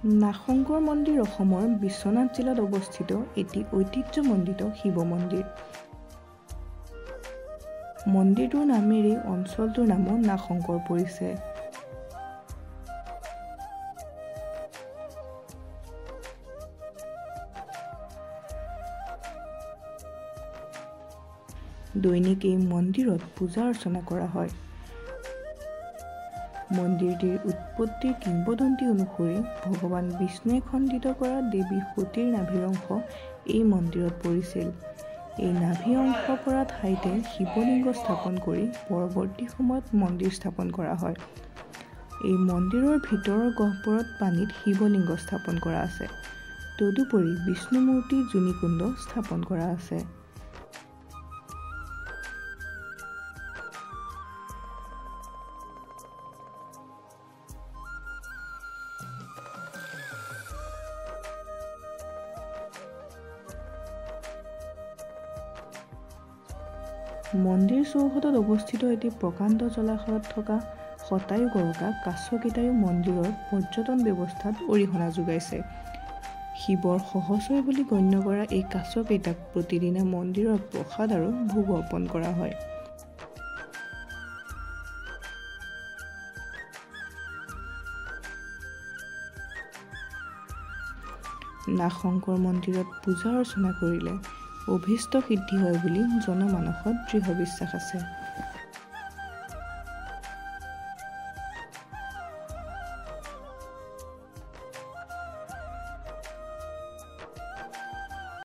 নাগশংকৰ মন্দিৰ অসমৰ বিশ্বনাথ জিলাত অৱস্থিত এটি ঐতিহ্যমণ্ডিত শিৱ মন্দিৰ। মন্দিৰটোৰ নামেৰেই অঞ্চলটোৰ নামো নাগশংকৰ পৰিছে। দৈনিক এই মন্দিৰত পূজা অৰ্চনা কৰা হয়। মন্দিৰটিৰ উৎপত্তিৰ কিংবদন্তি অনুসৰি ভগৱান বিষ্ণুৱে খণ্ডিত কৰা দেৱী সতীৰ নাভিৰ অংশ এই মন্দিৰত পৰিছিল। এই নাভি অংশ পৰা ঠাইতে শিৱলিংগ স্থাপন কৰি পৰৱৰ্তী সময়ত মন্দিৰ স্থাপন কৰা হয়। এই মন্দিৰৰ ভিতৰৰ গহ্বৰত পানীত শিৱলিংগ স্থাপন কৰা আছে। তদুপৰি বিষ্ণুমূৰ্তি যোনিকুণ্ড স্থাপন কৰা আছে। মন্দিৰ চৌহদত অৱস্থিত এটি প্ৰকাণ্ড জলাশয়ত থকা শতায়ু গৰকা কাছকেইটায়ো মন্দিৰৰ পৰ্যটন ব্যৱস্থাত অৰিহণা যোগাইছে। শিৱৰ সহচৰ বুলি গণ্য কৰা এই কাছকেইটাক প্ৰতিদিনে মন্দিৰৰ প্ৰসাদ আৰু ভোগ অৰ্পণ কৰা হয়। নাগশংকৰ মন্দিৰত পূজা অৰ্চনা কৰিলে অভীষ্ট সিদ্ধি হয় বুলি জনমানসত দৃঢ় বিশ্বাস আছে।